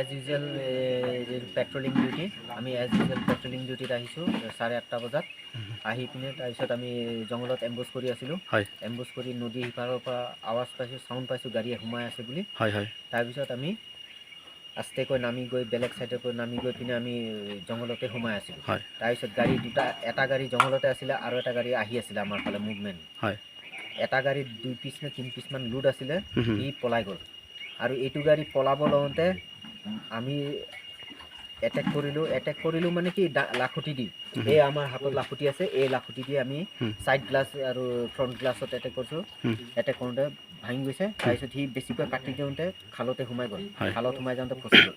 As usual patrolling duty. আমি as usual patrolling ডিউটিত আহিছোঁ 8:30 বজাত। আহি পিনে তাৰপিছত আমি জংঘলত এম্বুছ কৰি আছিলোঁ। এম্বুছ কৰি নদী সিপাৰৰ পৰা আৱাজ পাইছোঁ, চাউণ্ড পাইছোঁ, গাড়ীয়ে সোমাই আছে বুলি। হয় হয় তাৰপিছত আমি আস্তেকৈ নামি গৈ, বেলেগ ছাইডৰ পৰা নামি গৈ পিনে আমি জংঘলতে সোমাই আছিলোঁ। তাৰপিছত গাড়ী দুটা, এটা গাড়ী জংঘলতে আছিলে আৰু এটা গাড়ী আহি আছিলে আমাৰ ফালে মুভমেণ্ট। এটা গাড়ীত দুই পিচ নে তিনি পিচমান লোড আছিলে। হুম হুম। সি পলাই গ'ল আৰু এইটো গাড়ী পলাব লওঁতে আমি এটেক কৰিলোঁ। এটেক কৰিলোঁ মানে কি, লাখুটি দি, এই আমাৰ হাতত লাখুটি আছে, এই লাখুটি দি আমি ছাইড গ্লাছ আৰু ফ্ৰণ্ট গ্লাছত এটেক কৰিছোঁ। এটেক কৰোঁতে ভাঙি গৈছে। তাৰপিছত সি বেছিকৈ কাটি দিওঁতে খালতে সোমাই গ'ল। খালত সোমাই যাওঁতে ফচি গ'ল।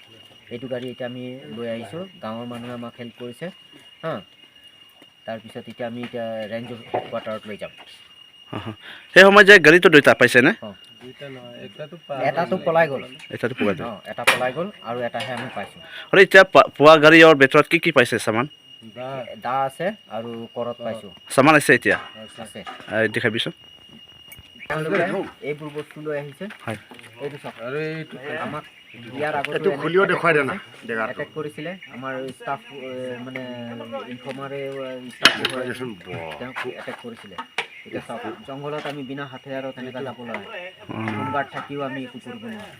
এইটো গাড়ী এতিয়া আমি লৈ আহিছোঁ। গাঁৱৰ মানুহে আমাক হেল্প কৰিছে। হা, তাৰপিছত এতিয়া আমি এতিয়া ৰেঞ্জ হেডকোৱাৰ্টাৰত লৈ যাম। সেই সময়ত যে গাড়ীটো দুইটা পাইছেনে? এটাটো পলাই গ'ল। এটাটো পোৱা যায়। অঁ, এটা পলাই গ'ল আৰু এটাহে আমি পাইছোঁ। আৰু এতিয়া পোৱা গাড়ীৰ ভিতৰত কি কি পাইছে চামান? দা আছে আৰু কৰত পাইছোঁ। চামান আছে এতিয়া? আছে। দেখাবিচোন। তেওঁলোকে এইবোৰ বস্তু লৈ আহিছে। এইটো চাওক, আমাক ইয়াৰ আগতো এইটো খুলিও দেখুৱাই দে না জেগাটো। এটেক কৰিছিলে। আমাৰ ষ্টাফ, মানে ইনফৰ্মাৰে ষ্টাফ, তেওঁক এটেক কৰিছিলে। এতিয়া চাওক, জংঘলত আমি বিনা হাথিয়াৰত তেনেকুৱা যাব লাগে। হোমগাৰ্ড থাকিও আমি একো কৰিব নোৱাৰোঁ।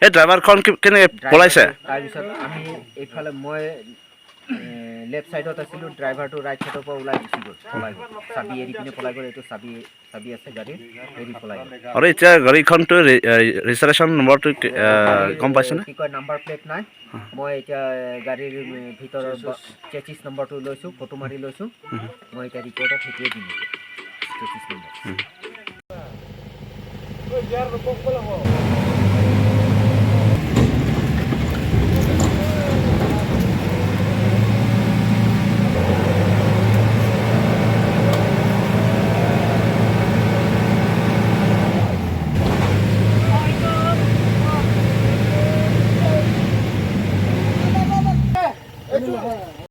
এই ড্ৰাইভাৰখন কেনেকৈ পলাইছে? তাৰপিছত আমি এইফালে, মই লেফ্ট ছাইডত আছিলোঁ, ড্ৰাইভাৰটো ৰাইট ছাইডৰ পৰা ওলাই গুচি গ'ল, পলাই গ'ল। চাবি এৰি পিনে পলাই গ'ল। এইটো চাবি, চাবি আছে গাড়ীৰ, এৰি পলাই গ'ল। আৰু এতিয়া গাড়ীখনটো ৰেজিষ্ট্ৰেশ্যন নম্বৰটো গম পাইছেনে? কি কয়, নাম্বাৰ প্লেট নাই। মই এতিয়া গাড়ীৰ ভিতৰৰ চেচিছ নম্বৰটো লৈছোঁ, ফটো মাৰি লৈছোঁ। মই এতিয়া ৰিপৰ্টত সেইটোৱে দিম, চেচিছ নম্বৰ।